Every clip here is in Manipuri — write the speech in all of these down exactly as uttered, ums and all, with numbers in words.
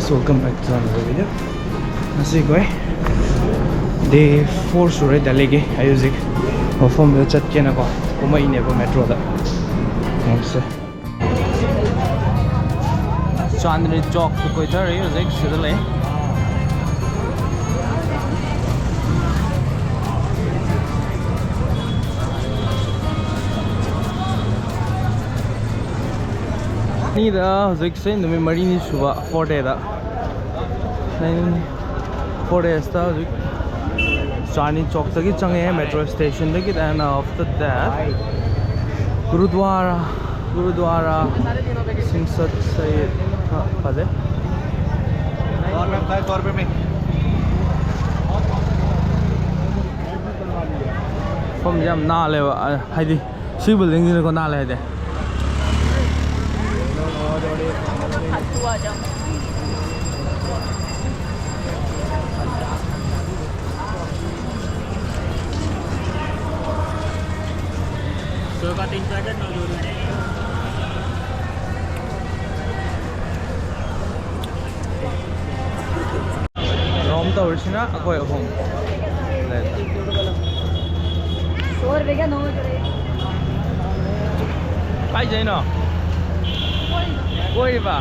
So welcome back to another video. ꯉꯁꯤ ꯑꯩꯈꯣꯏ day four ꯁꯨꯔꯦ ꯗꯦꯜꯂꯤꯒꯤ꯫ ꯑꯩ ꯍꯧꯖꯤꯛ ꯃꯐꯝꯗ ꯆꯠꯀꯦꯅꯀꯣ ꯀꯨꯝꯃꯛꯏꯅꯦꯕ ꯃꯦꯇ꯭ꯔꯣꯗ꯫ ꯌꯦꯡꯁꯦ꯫ ꯆꯥꯟꯗꯅꯤ ꯆꯧꯛꯇ ꯀꯣꯏꯊꯔꯤ ꯍꯧꯖꯤꯛ ꯁꯤꯗ ꯂꯩ꯫ ꯑꯅꯤꯗ ꯍꯧꯖꯤꯛꯁꯦ ꯅꯨꯃꯤꯠ ꯃꯔꯤꯅꯤ ꯁꯨꯕ, four dayꯗ꯫ Four daysꯇ ꯍꯧꯖꯤꯛ ꯆꯥꯟꯗꯅꯤ ꯆꯧꯛꯇꯒꯤ ꯆꯪꯉꯛꯑꯦ, metro ꯁ꯭ꯇꯦꯁꯟꯗꯒꯤ, and after that gurdwara, gurdwara ꯁꯤꯡꯁꯠ Sayed ꯐꯖꯩ꯫ ꯃꯐꯝꯁꯦ ꯌꯥꯝ ꯅꯥꯜꯂꯦꯕ, ꯑ, ꯍꯥꯏꯗꯤ ꯁꯤ buildingꯁꯤꯅꯀꯣ ꯅꯥꯜꯂꯦ ꯍꯥꯏꯗꯤ꯫ ꯔꯣꯝ ꯇꯧꯔꯤꯁꯤꯅ ꯑꯩꯈꯣꯏ ꯑꯍꯨꯝ ꯂꯩ꯫ ꯀꯥꯏ ꯆꯠꯂꯤꯅꯣ? ꯀꯣꯏꯕ꯫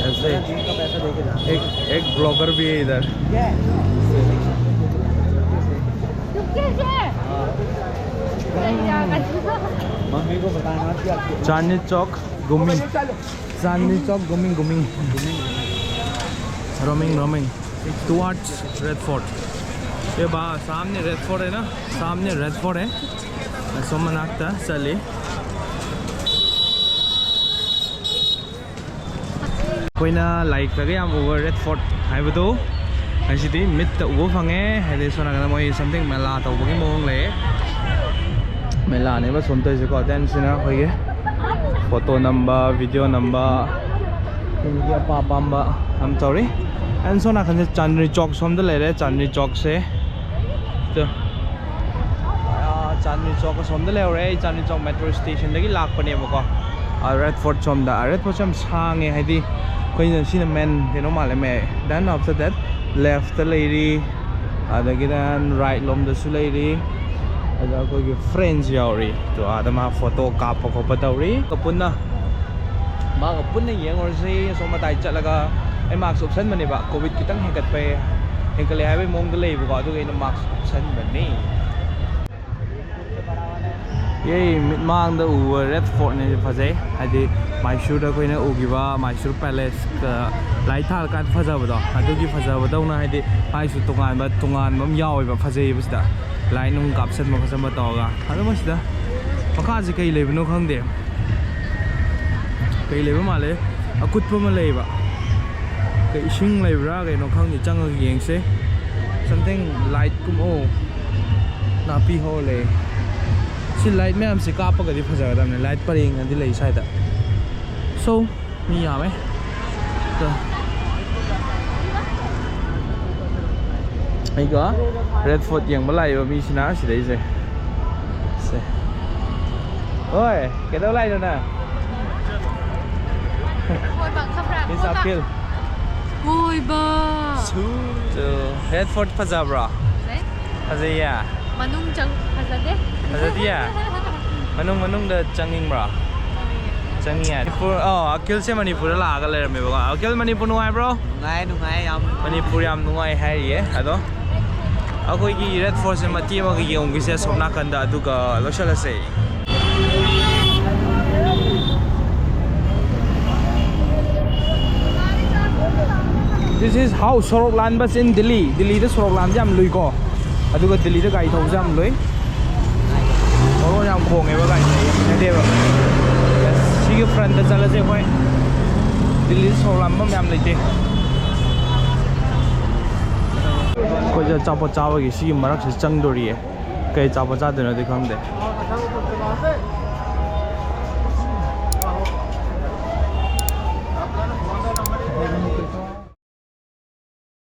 ऐसे एक, एक ब्लॉगर भी है इधर। Chandni Chowk घूमिंग, Chandni Chowk घूमिंग घूमिंग, roaming roaming towards Red Fort. ये बा-, सामने रेड फोर्ट है ना, सामने रेड फोर्ट है। ꯑꯁꯣꯝ ꯃꯅꯥꯛꯇ ꯆꯠꯂꯤ꯫ ꯑꯩꯈꯣꯏꯅ ꯂꯥꯏꯔꯤꯛꯇꯒ ꯌꯥꯝ ꯎꯕ ꯔꯦꯗ ꯐꯣꯔꯠ ꯍꯥꯏꯕꯗꯣ ꯉꯁꯤꯗꯤ ꯃꯤꯠꯇ ꯎꯕ ꯐꯪꯉꯦ꯫ ꯍꯥꯏꯗꯤ ꯁꯣꯝ ꯅꯥꯀꯟꯗ ꯃꯣꯏ something ꯃꯦꯂꯥ ꯇꯧꯕꯒꯤ ꯃꯑꯣꯡ ꯂꯩꯌꯦ꯫ ꯃꯦꯂꯥꯅꯦꯕ ꯁꯣꯝ ꯇꯧꯔꯤꯁꯦꯀꯣ꯫ Then ꯁꯤꯅ ꯑꯩꯈꯣꯏꯒꯤ ꯐꯣꯇꯣ ꯅꯝꯕ, ꯚꯤꯗꯤꯑꯣ ꯅꯝꯕ, ꯃꯤꯒꯤ ꯑꯄꯥꯝ ꯑꯄꯥꯝꯕ ꯌꯥꯝ ꯇꯧꯔꯤ꯫ And ꯁꯣꯝ ꯅꯥꯀꯟꯗ ꯆꯥꯟꯗꯅꯤ ꯆꯧꯛ ꯁꯣꯝꯗ ꯂꯩꯔꯦ꯫ ꯆꯥꯟꯗꯅꯤ ꯆꯧꯛꯁꯦ ꯇꯨ꯫ ꯑꯥ, ꯆꯥꯟꯗꯅꯤ ꯆꯧꯛ ꯑꯁꯣꯝꯗ ꯂꯩꯍꯧꯔꯦ꯫ ꯑꯩ ꯆꯥꯟꯗꯅꯤ ꯆꯧꯛ ꯃꯦꯇ꯭ꯔꯣ ꯁ꯭ꯇꯦꯁꯟꯗꯒꯤ ꯂꯥꯛꯄꯅꯦꯕꯀꯣ꯫ ꯑꯥ, ꯔꯦꯗ ꯐꯣꯔꯠ ꯁꯣꯝꯗ, ꯑꯥ, ꯔꯦꯗ ꯐꯣꯔꯠꯁꯦ ꯌꯥꯝ ꯁꯥꯡꯉꯦ, ꯍꯥꯏꯗꯤ ꯑꯩꯈꯣꯏꯅ ꯁꯤꯅ ꯃꯦꯟ ꯀꯩꯅꯣ ꯃꯥꯜꯂꯦ, ꯃꯌꯥꯏ꯫ Then after that, ꯂꯦꯐꯇ ꯂꯩꯔꯤ, ꯑꯗꯒꯤ then ꯔꯥꯏꯠ ꯂꯣꯝꯗꯁꯨ ꯂꯩꯔꯤ꯫ ꯑꯗ ꯑꯩꯈꯣꯏꯒꯤ ꯐ꯭ꯔꯦꯟꯁ ꯌꯥꯎꯔꯤ꯫ ꯑꯗꯣ ꯑꯥꯗ ꯃꯥ ꯐꯣꯇꯣ ꯀꯥꯞꯄ ꯈꯣꯠꯄ ꯇꯧꯔꯤ꯫ ꯄꯨꯟꯅ ꯃꯥꯒ ꯄꯨꯟꯅ ꯌꯦꯡꯉꯨꯔꯁꯤ꯫ ꯑꯁꯣꯝ ꯃꯇꯥꯏ ꯆꯠꯂꯒ ꯑꯩ ꯃꯥꯛꯁ ꯎꯞꯁꯟꯕꯅꯦꯕ, ꯀꯣꯚꯤꯗ ꯈꯤꯇꯪ ꯍꯦꯟꯒꯠꯄꯩ, ꯍꯦꯟꯒꯠꯂꯦ ꯍꯥꯏꯕꯒꯤ ꯃꯑꯣꯡꯗ ꯂꯩꯕꯀꯣ, ꯑꯗꯨꯒꯤ ꯑꯩꯅ ꯃꯥꯛꯁ ꯎꯞꯁꯟꯕꯅꯤ꯫ ꯌꯦ, ꯃꯤꯠꯃꯥꯡꯗ ꯎꯕ ꯔꯦꯗ ꯐꯣꯔꯠꯅꯦ, ꯐꯖꯩ꯫ ꯍꯥꯏꯗꯤ ꯃꯥꯏꯁꯨꯔꯗ ꯑꯩꯈꯣꯏꯅ ꯎꯈꯤꯕ ꯃꯥꯏꯁꯨꯔ ꯄꯦꯂꯦꯁꯀ ꯂꯥꯏꯠ ꯊꯥꯜꯂꯀꯥꯟꯗ ꯐꯖꯕꯗꯣ, ꯑꯗꯨꯒꯤ ꯐꯖꯕꯗꯧꯅ, ꯍꯥꯏꯗꯤ ꯃꯥꯏꯁꯨ ꯇꯣꯉꯥꯟꯕ, ꯇꯣꯉꯥꯟꯕ ꯑꯃ ꯌꯥꯎꯋꯦꯕ, ꯐꯖꯩꯌꯦꯕ ꯁꯤꯗ꯫ ꯂꯥꯏꯠ ꯅꯨꯡ ꯀꯥꯞꯁꯟꯕ ꯈꯣꯠꯆꯟꯕ ꯇꯧꯔꯒ꯫ ꯑꯗꯣ ꯃꯁꯤꯗ ꯃꯈꯥꯁꯦ ꯀꯩ ꯂꯩꯕꯅꯣ ꯈꯪꯗꯦ꯫ ꯀꯩ ꯂꯩꯕ ꯃꯥꯜꯂꯦ? ꯑꯀꯨꯠꯄ ꯑꯃ ꯂꯩꯌꯦꯕ꯫ ꯀꯩ ꯏꯁꯤꯡ ꯂꯩꯕ꯭ꯔꯥ ꯀꯩꯅꯣ ꯈꯪꯗꯦ, ꯆꯪꯉꯒ ꯌꯦꯡꯁꯦ꯫ Something ꯂꯥꯏꯠꯀꯨꯝ-, ꯑꯣ, ꯅꯥꯄꯤ ꯍꯧꯔ ꯂꯩ꯫ ꯁꯤ ꯂꯥꯏꯠ ꯃꯌꯥꯝꯁꯦ ꯀꯥꯞꯄꯒꯗꯤ ꯐꯖꯒꯗꯕꯅꯦ꯫ ꯂꯥꯏꯠ ꯄꯔꯦꯡꯅꯗꯤ ꯂꯩ ꯁ꯭ꯋꯥꯏꯗ꯫ So, ꯃꯤ ꯌꯥꯝꯃꯦ꯫ ꯑꯗꯣ ꯑꯩꯒ ꯔꯦꯗ ꯐꯣꯔꯠ ꯌꯦꯡꯕ ꯂꯥꯛꯏꯕ ꯃꯤꯁꯤꯅ ꯁꯤꯗꯩꯁꯦ꯫ ꯁꯦ꯫ ꯍꯣꯏ, ꯀꯩꯗꯧ ꯂꯥꯛꯏꯅꯣ ꯅꯪ? ꯀꯣꯏꯕ, ꯈꯪꯕ꯭ꯔꯥ? Miss ꯀꯣꯏꯕ꯫ ꯑꯈꯤꯜ꯫ ꯀꯣꯏꯕ꯫ ꯁꯨ꯫ ꯔꯦꯗ ꯐꯣꯔꯠ ꯐꯖꯕ꯭ꯔꯣ? ꯐꯖꯩ꯫ ꯐꯖꯩꯌꯦ? ꯃꯅꯨꯡ ꯆꯪ-, ꯐꯖꯗꯦ꯫ ꯐꯖꯗꯤꯌꯦ? ꯃꯅꯨꯡ, ꯃꯅꯨꯡꯗ ꯆꯪꯅꯤꯡꯕ꯭ꯔꯣ? ꯆꯪꯅꯤꯡꯉꯦ꯫ ꯃꯅꯤꯄꯨꯔ, ꯑꯣ, ꯑꯈꯤꯜꯁꯦ ꯃꯅꯤꯄꯨꯔꯗ ꯂꯥꯛꯑꯒ ꯂꯩꯔꯝꯃꯦꯕꯀꯣ꯫ ꯑꯈꯤꯜ, ꯃꯅꯤꯄꯨꯔ ꯅꯨꯡꯉꯥꯏꯕ꯭ꯔꯣ? ꯅꯨꯡꯉꯥꯏ, ꯅꯨꯡꯉꯥꯏ ꯌꯥꯝ꯫ ꯃꯅꯤꯄꯨꯔ ꯌꯥꯝ ꯅꯨꯡꯉꯥꯏ ꯍꯥꯏꯔꯤꯌꯦ꯫ ꯑꯗꯣ ꯑꯩꯈꯣꯏꯒꯤ ꯔꯦꯗ ꯐꯣꯔꯠꯁꯦ ꯃꯇꯦꯛ ꯑꯃꯒ ꯌꯦꯡꯉꯨꯒꯤꯁꯦ ꯑꯁꯣꯝ ꯅꯥꯀꯟꯗ, ꯑꯗꯨꯒ ꯂꯣꯏꯁꯤꯜꯂꯁꯦ꯫ This is how ꯁꯣꯔꯣꯛ ꯂꯥꯟꯕꯁ in Delhi. ꯗꯤꯜꯂꯤꯗ ꯁꯣꯔꯣꯛ ꯂꯥꯟꯕꯁꯦ ꯌꯥꯝ ꯂꯨꯏꯀꯣ꯫ ꯑꯗꯨꯒ ꯗꯤꯜꯂꯤꯗ ꯒꯥꯔꯤ ꯊꯧꯕꯁꯦ ꯌꯥꯝ ꯂꯨꯏ꯫ ꯃꯔꯣꯟ ꯌꯥꯝ ꯈꯣꯡꯉꯦꯕ ꯒꯥꯔꯤꯁꯦ, ꯌꯥꯝ ꯍꯩꯅꯗꯦꯕ꯫ ꯁꯤꯒꯤ ꯐ꯭ꯔꯟꯠꯇ ꯆꯠꯂꯁꯦ ꯑꯩꯈꯣꯏ꯫ ꯗꯤꯜꯂꯤꯗ ꯁꯣꯔꯣꯛ ꯂꯥꯟꯐꯝ ꯌꯥꯝ ꯂꯩꯇꯦ꯫ ꯑꯩꯈꯣꯏꯁꯦ ꯑꯆꯥꯄꯣꯠ ꯆꯥꯕꯒꯤ ꯁꯤꯒꯤ ꯃꯔꯛꯁꯤꯗ ꯆꯪꯗꯣꯔꯤꯌꯦ꯫ ꯀꯩ ꯑꯆꯥꯄꯣꯠ ꯆꯥꯗꯣꯏꯅꯣꯗꯤ ꯈꯪꯗꯦ꯫